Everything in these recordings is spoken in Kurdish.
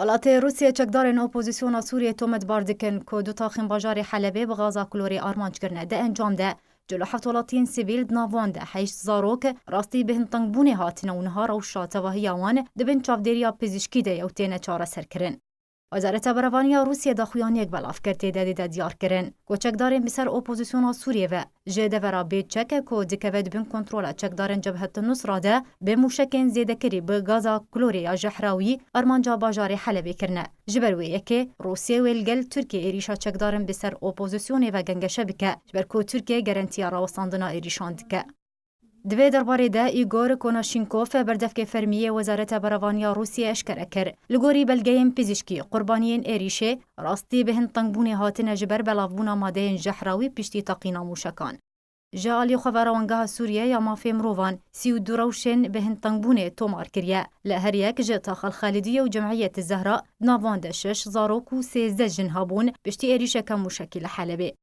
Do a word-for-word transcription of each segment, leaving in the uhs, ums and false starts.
Welatê Rûsye çekdarên opozîsyona Sûriyê tometbar dikin ku du taxên bajarê Helebê bi gaza klorê armanc kirine. Di encam de, cil û heft welatiyên sivîl, di nav wan de heşt zarok, rastî bi hintingbûnê hatine û niha rewşa tevahiya wan di bin çavdêriya pizîşkî de ye û têne çareserkirin. Wezareta Berevaniya Rûsye daxuyaniyek belav kir, tê de dide diyar kirin ku çekdarên bi ser opozîsyona Sûriyê ve ji devera bê çek ku dikeve di bin kontrola çekdarên Cebhet Nusra de, bi mûşekên zêdekirî bi gaza klorê ya jehrawî armanca bajarê Helebê kirine. Ji ber wê yekê Rûsye wê li gel Tirkiye êrîşa çekdarên bi ser opozîsyonê ve gengeşe bike, ji ber ku Tirkiye garantiya rawestandina êrîşan dike. Di vê derbarê de Igor Konashenkov, berdevkê fermî yê Wezareta Berevaniya Rûsiyê, eşkere kir, li gorî belgeyên pizîşkî, qurbaniyên êrîşê rastî bi hintingbûnê hatine ji ber belavbûna madeyên jehrawî piştî teqîna mûşekan. Ji alî xwe ve Rewangeha Sûriye ya Mafê Mirovan sî û du rewşên bi hintingbûnê tomar kiriye. Li her yek ji Tax El Xalidiyê û Cemiyet Zehra, di nav wan de şeş zarok û sêzdeh jin hebûn piştî êrîşeke mûşekî li Helebê.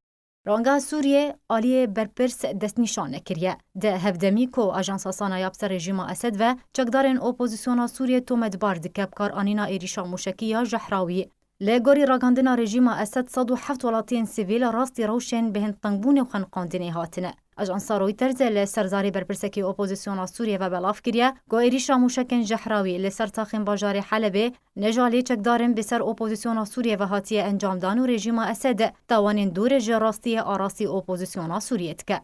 Rewangeha Sûriyê aliyê berpirs destnîşan nekiriye. Di hevdemî ku Ajansa Sana ya bi ser rejîma Esed ve çekdarên opozîsyona Sûriyê tometbar dike bikaranîna êrîşa mûşekî ya Jehrawî. Li gorî ragihandina rejîma Esed, sed û heft welatiyên sivîl rastî rewşên bi hintingbûnê û xeniqandinê hatine. Ajansa Reuters li ser zarê berpirsekî opozîsyona Sûriyê ve belav kiriye ku êrîşa mûşekên Jehrawî li ser taxên bajarê Helebê ne ji alî çekdarên bi ser opozîsyona Sûriyê ve hatiye encamdan û rejîma Esed tawanên dûr ji rastiyê arastî opozîsyona Sûriyê dike.